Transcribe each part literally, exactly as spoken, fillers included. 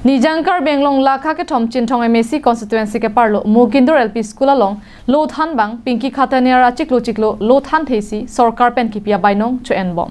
Nijang Karbi Anglong lakha kethom Chinthong M A C constituency keparlo Mukindur L P School along lo thanbang Pinky Khataniar achiklo chiklo lo thanthesi sorkar pen kipi abainong cho-enbom.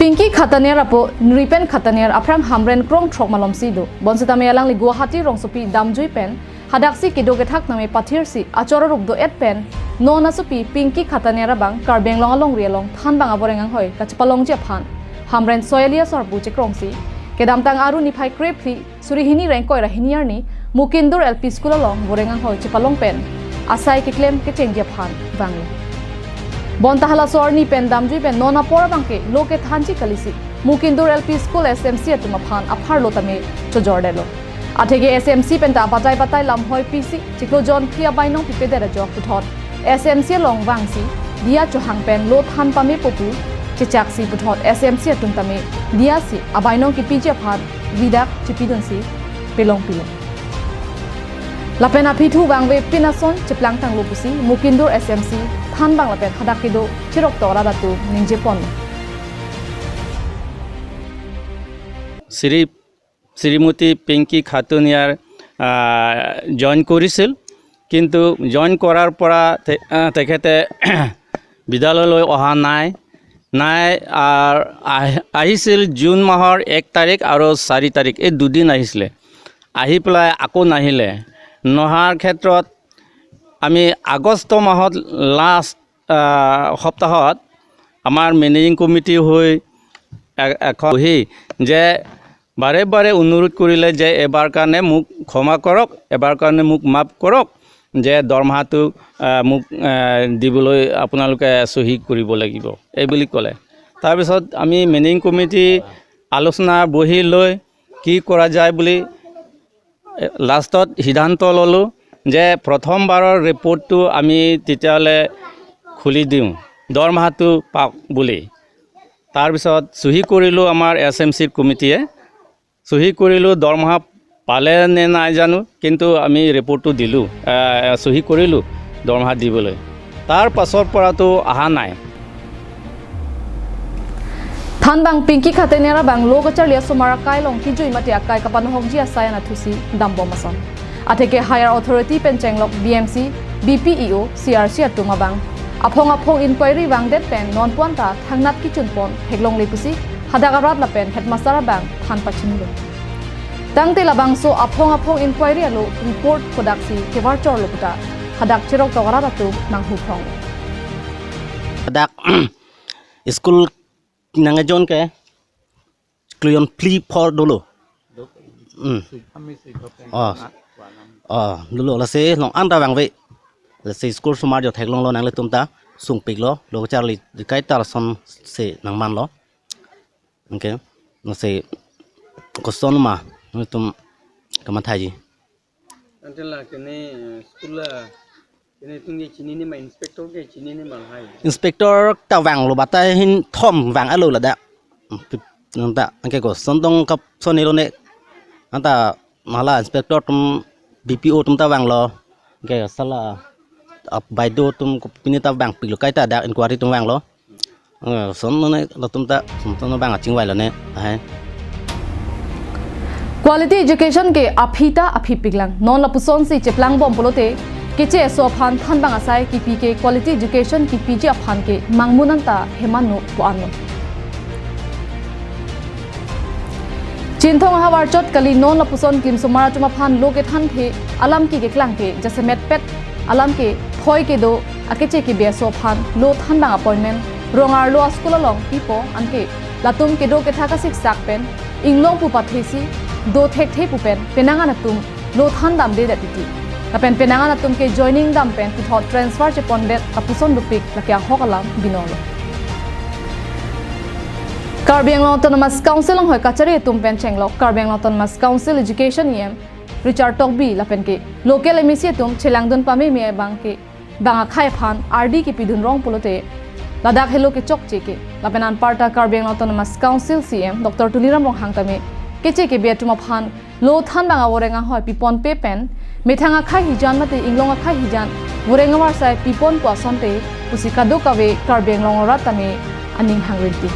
Pinky Khataniar apo Nripen Khataniar aphrang Hamren krong throk malomsi do. Bonsitame alangli Guwahati rongsopi damjui pen hadaksi kedo kethak nangme pathirsi achor arup do-et pen non asopi Pinky Khataniar abang Karbi Anglong alongri along thanbang avoreng anghoi kachepalongji aphan Hamren Soyalia sorbu chekrongsi kedamtang Aru niphai krephli suri hini ra ingkoi ra hini arni Mukindur L P School along voreng anghoi chepalong pen asai keklem kechengji aphan vanglo. Bonta halaso arni pen damjui pen non apor abangke lo kethanji kalisi Mukindur L P School S M C atum aphan apharlo tame chojordetlo. Atheke S M C pen ta batai batai lamhoi pisi chiklo jon phli abainong pipedet ajok puthot S M C along vangsi diya chohang pen lo than pamepo pu chechaksi puthot S M C atum tame diyasi abainong kipiji aphan ridak chepidunsi pelongpilo. Lapen aphi thu vangve pin ason cheplangtanglo pusi Mukindur S M C thanbang lapen hadak kedo chirok tora datu ningjepon. Shri শ্ৰীমতী পিংকী খাতুনিয়াৰ জইন কৰিছিল, কিন্তু জইন কৰাৰ পৰা তে- আহ, তেখেতে বিদ্যালয়লৈ অহা নাই নাই আহ, আহ- আহিছিল জুন মাহৰ এক তাৰিখ আৰু চাৰি তাৰিখ, এই দুদিন আহিছিলে। আহি পেলাই আকৌ নাহিলে। নহাৰ ক্ষেত্ৰত আমি আগষ্ট মাহত লাষ্ট সপ্তাহত আমাৰ মেনেজিং কমিটি হৈ এ- এখন বহি যে বাৰে বাৰে অনুৰোধ কৰিলে যে এবাৰ কাৰণে মোক ক্ষমা কৰক, এবাৰ কাৰণে মোক মাফ কৰক, যে দৰমহাটো আহ, মোক আহ, দিবলৈ আপোনালোকে চহী কৰিব লাগিব, এই বুলি ক'লে। তাৰপিছত আমি মেনেজিং কমিটি আলোচনা বহি লৈ কি কৰা যায় বুলি এ, লাষ্টত সিদ্ধান্ত ল'লোঁ যে প্ৰথমবাৰৰ ৰিপৰ্টটো আমি তেতিয়াহ'লে খুলি দিওঁ, দৰমহাটো পাওক বুলি। তাৰপিছত চহী কৰিলোঁ আমাৰ এছ এম চিৰ কমিটিয়ে, চহী কৰিলোঁ, দৰমহা পালে নে নাই জানো, কিন্তু আমি ৰিপৰ্টটো দিলোঁ, আহ, চহী কৰিলোঁ দৰমহা দিবলৈ। তাৰ পাছৰ পৰাতো অহা নাই। Thanbang Pinky Khataniar abang lo kacharli asomar akai along kijui mate akai kapanohokji asai anatthusi dambom ason. Atheke higher authority pen chenglok D M C, B P E O, C R C atum abang aphong aphong inquiry vangdet pen non puan ta thangnat kichunpon theklongle pusi hadak arat lapen headmaster abang than pachinilu. Tangte labangso aphong aphong inquiry alo report kodaksi kevar chorlo puta hadak chirok tok arat atum nanghu phong. Dak school nang ejon ke klion phli phor dolo. Hmm. Oh. Oh, dolo lasi long anta vangve. Lasi school sumar jo theklonglo nanglitum ta sungpiklo, lo kacharli kaita ason si nangmanlo. Okay. Lasi koson ma nanglitum kamathaji. Ante la kene school la kene tung ke chinine ma, inspector ke chinine ma lahai. Inspector ta vanglo, batai ahin thom vang-etlo ladak. Nang ta anke koson tong kap sonelo ne. Anta mala inspector atum, B P O atum ta vanglo. Anke sala ap baideo atum kopine ta vangpiklo, kaita dak inquiry atum vanglo. Eh, son none latum ta, son none bang achingvailo ne, ahai. Quality education ke aphi ta aphipiklang. Non lapusonsi cheplangbom pulote, keche eso aphan thanbang asai kipi ke quality education kipiji aphan ke mangmun anta hemano pu-anlo. Chinthong ahavar chot kali non lapuson klimsomar atum aphan lo kethanthe alam ke keklang ke jasemet pet alam ke thoi kedo akeche kebe aso aphan lo thanbang appointment rong arlo a-school along pipo anke latum kedo kethak asiksak pen inglong pu pathesi do thekthe pu pen penang an atum lo thandamdedet titi. Lapen penang an atum ke joining dam pen puthot transfer chepondet lapuson dopik lake ahok alam binonglo. Karbi Anglong Autonomous Council anghoi kachari atum pen chenglok Karbi Anglong Autonomous Council Education E M Richard Tokbi lapen ke local M A C atum chelangdun pameme abang ke bang akhai aphan ardi kipidun rong pulote ladak helo kechokche ke. Lapen anparta Karbi Anglong Autonomous Council C E M Doctor Tuliram Ronghang tame keche kebe atum aphan lo thanbang avoreng anghoi piponpe pen methang akhai hijan mate inglong akhai hijan voreng avarsai piponpo asonte pusi kadokave Karbi Anglong arat tame aning hangrinti.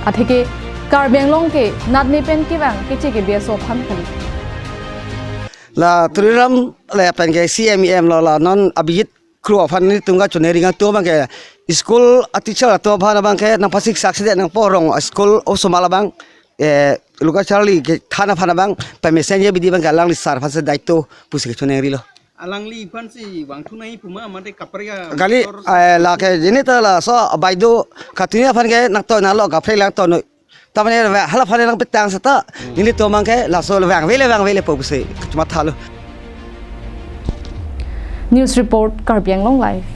Atheke Karbi Anglong ke natne pen kevang keche ke B S O aphan kali. La Tuliram le pen ke C M E M lo la non Abhijit Kro aphan nelitum kachoneri nangtum abang ke school a teacher atum aphan abang ke nangpasik saksi de nangporong school osomar abang eh Luka Charlie kethan aphan abang pemesen ye bidi abang ke alangli sir aphan si daito pusi kachoneri lo. Alangli aphan si vangthu nangji pu ma mate kaprek a Kali tor- eh la ke jini ta laso baideo katuni aphan ke nangtoi nalo kaprek lang tono. Tamane hala aphan nangpetang seta nelitum abang ke laso vangve le vangve le po pusi kachuma thalo. News report, Karbi Anglong Live.